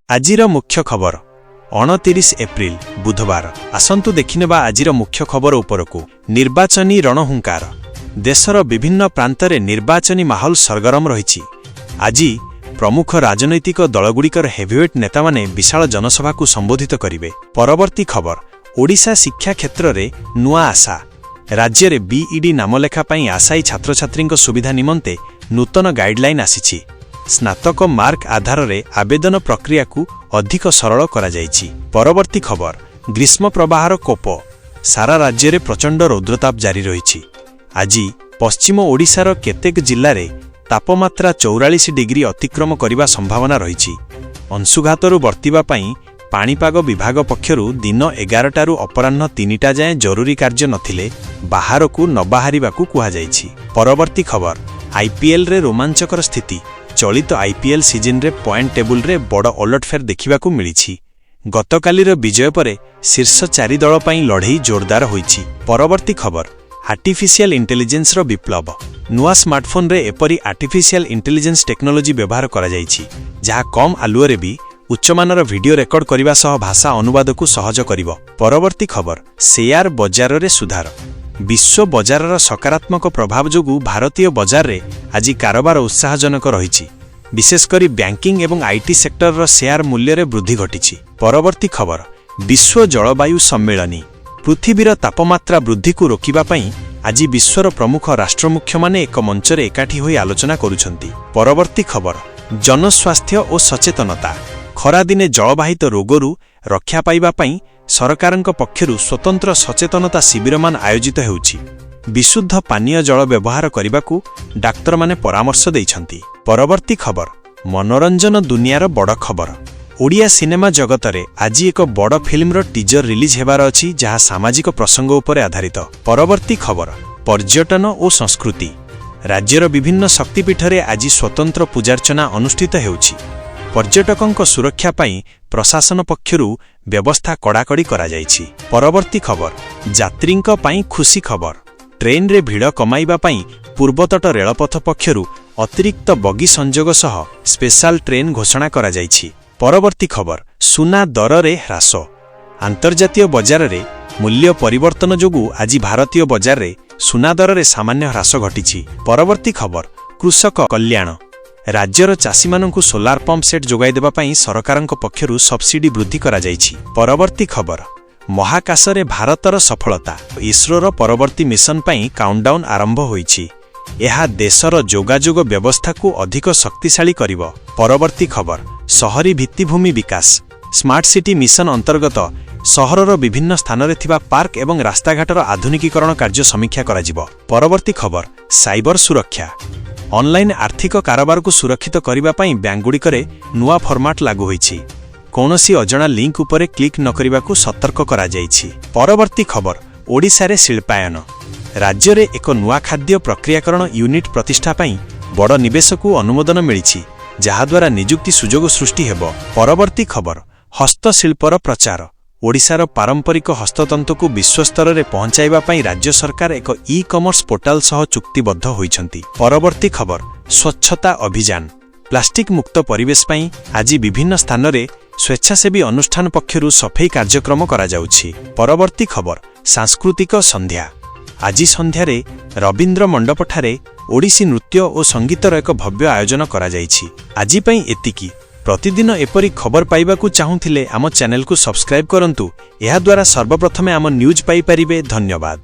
ଆଜିର ମୁଖ୍ୟ ଖବର, 29 ଏପ୍ରିଲ, ବୁଧବାର। ଆସନ୍ତୁ ଦେଖିନେବା ଆଜିର ମୁଖ୍ୟ ଖବର ଉପରକୁ। ନିର୍ବାଚନୀ ରଣହୁଙ୍କାର। ଦେଶର ବିଭିନ୍ନ ପ୍ରାନ୍ତରେ ନିର୍ବାଚନୀ ମାହୋଲ ସରଗରମ ରହିଛି। ଆଜି ପ୍ରମୁଖ ରାଜନୈତିକ ଦଳଗୁଡ଼ିକର ହେଭିୱେଟ୍ ନେତାମାନେ ବିଶାଳ ଜନସଭାକୁ ସମ୍ବୋଧିତ କରିବେ। ପରବର୍ତ୍ତୀ ଖବର, ଓଡ଼ିଶା ଶିକ୍ଷା କ୍ଷେତ୍ରରେ ନୂଆ ଆଶା। ରାଜ୍ୟରେ ବିଇଡି ନାମଲେଖା ପାଇଁ ଆଶାୟୀ ଛାତ୍ରଛାତ୍ରୀଙ୍କ ସୁବିଧା ନିମନ୍ତେ ନୂତନ ଗାଇଡଲାଇନ୍ ଆସିଛି। ସ୍ନାତକ ମାର୍କ ଆଧାରରେ ଆବେଦନ ପ୍ରକ୍ରିୟାକୁ ଅଧିକ ସରଳ କରାଯାଇଛି। ପରବର୍ତ୍ତୀ ଖବର, ଗ୍ରୀଷ୍ମ ପ୍ରବାହର କୋପ। ସାରା ରାଜ୍ୟରେ ପ୍ରଚଣ୍ଡ ରୌଦ୍ରତାପ ଜାରି ରହିଛି। ଆଜି ପଶ୍ଚିମ ଓଡ଼ିଶାର କେତେକ ଜିଲ୍ଲାରେ ତାପମାତ୍ରା 44 ଡିଗ୍ରୀ ଅତିକ୍ରମ କରିବା ସମ୍ଭାବନା ରହିଛି। ଅଂଶୁଘାତରୁ ବର୍ତ୍ତିବା ପାଇଁ ପାଣିପାଗ ବିଭାଗ ପକ୍ଷରୁ ଦିନ 11ଟାରୁ ଅପରାହ୍ନ 3ଟା ଯାଏଁ ଜରୁରୀ କାର୍ଯ୍ୟ ନଥିଲେ ବାହାରକୁ ନ ବାହାରିବାକୁ କୁହାଯାଇଛି। ପରବର୍ତ୍ତୀ ଖବର, ଆଇପିଏଲ୍ରେ ରୋମାଞ୍ଚକର ସ୍ଥିତି। ଚଳିତ ଆଇପିଏଲ୍ ସିଜିନ୍ରେ ପଏଣ୍ଟ ଟେବୁଲରେ ବଡ଼ ଓଲଟଫେର ଦେଖିବାକୁ ମିଳିଛି। ଗତକାଲିର ବିଜୟ ପରେ ଶୀର୍ଷ ଚାରି ଦଳ ପାଇଁ ଲଢ଼େଇ ଜୋରଦାର ହୋଇଛି। ପରବର୍ତ୍ତୀ ଖବର, ଆର୍ଟିଫିସିଆଲ ଇଣ୍ଟେଲିଜେନ୍ସର ବିପ୍ଳବ। ନୂଆ ସ୍ମାର୍ଟଫୋନରେ ଏପରି ଆର୍ଟିଫିସିଆଲ ଇଣ୍ଟେଲିଜେନ୍ସ ଟେକ୍ନୋଲୋଜି ବ୍ୟବହାର କରାଯାଇଛି, ଯାହା କମ୍ ଆଲୁଅରେ ବି ଉଚ୍ଚମାନର ଭିଡିଓ ରେକର୍ଡ କରିବା ସହ ଭାଷା ଅନୁବାଦକୁ ସହଜ କରିବ। ପରବର୍ତ୍ତୀ ଖବର, ସେୟାର ବଜାରରେ ସୁଧାର। ବିଶ୍ୱ ବଜାରର ସକାରାତ୍ମକ ପ୍ରଭାବ ଯୋଗୁଁ ଭାରତୀୟ ବଜାରରେ ଆଜି କାରବାର ଉତ୍ସାହଜନକ ରହିଛି। ବିଶେଷ କରି ବ୍ୟାଙ୍କିଂ ଏବଂ IT ସେକ୍ଟରର ସେୟାର ମୂଲ୍ୟରେ ବୃଦ୍ଧି ଘଟିଛି। ପରବର୍ତ୍ତୀ ଖବର, ବିଶ୍ୱ ଜଳବାୟୁ ସମ୍ମିଳନୀ। ପୃଥିବୀର ତାପମାତ୍ରା ବୃଦ୍ଧିକୁ ରୋକିବା ପାଇଁ ଆଜି ବିଶ୍ୱର ପ୍ରମୁଖ ରାଷ୍ଟ୍ରମୁଖ୍ୟମାନେ ଏକ ମଞ୍ଚରେ ଏକାଠି ହୋଇ ଆଲୋଚନା କରୁଛନ୍ତି। ପରବର୍ତ୍ତୀ ଖବର, ଜନସ୍ୱାସ୍ଥ୍ୟ ଓ ସଚେତନତା। ଖରାଦିନେ ଜଳବାହିତ ରୋଗରୁ ରକ୍ଷା ପାଇବା ପାଇଁ ସରକାରଙ୍କ ପକ୍ଷରୁ ସ୍ୱତନ୍ତ୍ର ସଚେତନତା ଶିବିରମାନ ଆୟୋଜିତ ହେଉଛି। ବିଶୁଦ୍ଧ ପାନୀୟ ଜଳ ବ୍ୟବହାର କରିବାକୁ ଡାକ୍ତରମାନେ ପରାମର୍ଶ ଦେଇଛନ୍ତି। ପରବର୍ତ୍ତୀ ଖବର, ମନୋରଞ୍ଜନ ଦୁନିଆର ବଡ଼ ଖବର। ଓଡ଼ିଆ ସିନେମା ଜଗତରେ ଆଜି ଏକ ବଡ଼ ଫିଲ୍ମର ଟିଜର ରିଲିଜ୍ ହେବାର ଅଛି, ଯାହା ସାମାଜିକ ପ୍ରସଙ୍ଗ ଉପରେ ଆଧାରିତ। ପରବର୍ତ୍ତୀ ଖବର, ପର୍ଯ୍ୟଟନ ଓ ସଂସ୍କୃତି। ରାଜ୍ୟର ବିଭିନ୍ନ ଶକ୍ତିପୀଠରେ ଆଜି ସ୍ୱତନ୍ତ୍ର ପୂଜାର୍ଚ୍ଚନା ଅନୁଷ୍ଠିତ ହେଉଛି। ପର୍ଯ୍ୟଟକଙ୍କ ସୁରକ୍ଷା ପାଇଁ ପ୍ରଶାସନ ପକ୍ଷରୁ ବ୍ୟବସ୍ଥା କଡ଼ାକଡ଼ି କରାଯାଇଛି। ପରବର୍ତ୍ତୀ ଖବର, ଯାତ୍ରୀଙ୍କ ପାଇଁ ଖୁସି ଖବର। ଟ୍ରେନ୍ରେ ଭିଡ଼ କମାଇବା ପାଇଁ ପୂର୍ବତଟ ରେଳପଥ ପକ୍ଷରୁ ଅତିରିକ୍ତ ବଗି ସଂଯୋଗ ସହ ସ୍ପେଶାଲ ଟ୍ରେନ୍ ଘୋଷଣା କରାଯାଇଛି। ପରବର୍ତ୍ତୀ ଖବର, ସୁନା ଦରରେ ହ୍ରାସ। ଆନ୍ତର୍ଜାତୀୟ ବଜାରରେ ମୂଲ୍ୟ ପରିବର୍ତ୍ତନ ଯୋଗୁଁ ଆଜି ଭାରତୀୟ ବଜାରରେ ସୁନା ଦରରେ ସାମାନ୍ୟ ହ୍ରାସ ଘଟିଛି। ପରବର୍ତ୍ତୀ ଖବର, କୃଷକ କଲ୍ୟାଣ। ରାଜ୍ୟର ଚାଷୀମାନଙ୍କୁ ସୋଲାର ପମ୍ପ ସେଟ୍ ଯୋଗାଇ ଦେବା ପାଇଁ ସରକାରଙ୍କ ପକ୍ଷରୁ ସବସିଡି ବୃଦ୍ଧି କରାଯାଇଛି। ପରବର୍ତ୍ତୀ ଖବର, ମହାକାଶରେ ଭାରତର ସଫଳତା। ଇସ୍ରୋର ପରବର୍ତ୍ତୀ ମିଶନ ପାଇଁ କାଉଣ୍ଟଡାଉନ୍ ଆରମ୍ଭ ହୋଇଛି। ଏହା ଦେଶର ଯୋଗାଯୋଗ ବ୍ୟବସ୍ଥାକୁ ଅଧିକ ଶକ୍ତିଶାଳୀ କରିବ। ପରବର୍ତ୍ତୀ ଖବର, ସହରୀ ଭିତ୍ତିଭୂମି ବିକାଶ। ସ୍ମାର୍ଟ ସିଟି ମିଶନ ଅନ୍ତର୍ଗତ ସହରର ବିଭିନ୍ନ ସ୍ଥାନରେ ଥିବା ପାର୍କ ଏବଂ ରାସ୍ତାଘାଟର ଆଧୁନିକୀକରଣ କାର୍ଯ୍ୟ ସମୀକ୍ଷା କରାଯିବ। ପରବର୍ତ୍ତୀ ଖବର, ସାଇବର ସୁରକ୍ଷା। ଅନଲାଇନ୍ ଆର୍ଥିକ କାରବାରକୁ ସୁରକ୍ଷିତ କରିବା ପାଇଁ ବ୍ୟାଙ୍କଗୁଡ଼ିକରେ ନୂଆ ଫର୍ମାଟ୍ ଲାଗୁ ହୋଇଛି। କୌଣସି ଅଜଣା ଲିଙ୍କ ଉପରେ କ୍ଲିକ୍ ନ କରିବାକୁ ସତର୍କ କରାଯାଇଛି। ପରବର୍ତ୍ତୀ ଖବର, ଓଡ଼ିଶାରେ ଶିଳ୍ପାୟନ। ରାଜ୍ୟରେ ଏକ ନୂଆ ଖାଦ୍ୟ ପ୍ରକ୍ରିୟାକରଣ ୟୁନିଟ୍ ପ୍ରତିଷ୍ଠା ପାଇଁ ବଡ଼ ନିବେଶକୁ ଅନୁମୋଦନ ମିଳିଛି, ଯାହାଦ୍ୱାରା ନିଯୁକ୍ତି ସୁଯୋଗ ସୃଷ୍ଟି ହେବ। ପରବର୍ତ୍ତୀ ଖବର, ହସ୍ତଶିଳ୍ପର ପ୍ରଚାର। ଓଡ଼ିଶାର ପାରମ୍ପରିକ ହସ୍ତତନ୍ତକୁ ବିଶ୍ୱସ୍ତରରେ ପହଞ୍ଚାଇବା ପାଇଁ ରାଜ୍ୟ ସରକାର ଏକ ଇ କମର୍ସ ପୋର୍ଟାଲ ସହ ଚୁକ୍ତିବଦ୍ଧ ହୋଇଛନ୍ତି। ପରବର୍ତ୍ତୀ ଖବର, ସ୍ୱଚ୍ଛତା ଅଭିଯାନ। ପ୍ଲାଷ୍ଟିକ୍ ମୁକ୍ତ ପରିବେଶ ପାଇଁ ଆଜି ବିଭିନ୍ନ ସ୍ଥାନରେ ସ୍ୱେଚ୍ଛାସେବୀ ଅନୁଷ୍ଠାନ ପକ୍ଷରୁ ସଫେଇ କାର୍ଯ୍ୟକ୍ରମ କରାଯାଉଛି। ପରବର୍ତ୍ତୀ ଖବର, ସାଂସ୍କୃତିକ ସନ୍ଧ୍ୟା। ଆଜି ସନ୍ଧ୍ୟାରେ ରବୀନ୍ଦ୍ର ମଣ୍ଡପଠାରେ ଓଡ଼ିଶୀ ନୃତ୍ୟ ଓ ସଙ୍ଗୀତର ଏକ ଭବ୍ୟ ଆୟୋଜନ କରାଯାଇଛି। ଆଜି ପାଇଁ ଏତିକି। ପ୍ରତିଦିନ ଏପରି ଖବର ପାଇବାକୁ ଚାହୁଁଥିଲେ ଆମ ଚ୍ୟାନେଲକୁ ସବସ୍କ୍ରାଇବ୍ କରନ୍ତୁ। ଏହାଦ୍ୱାରା ସର୍ବପ୍ରଥମେ ଆମ ନ୍ୟୁଜ୍ ପାଇପାରିବେ। ଧନ୍ୟବାଦ।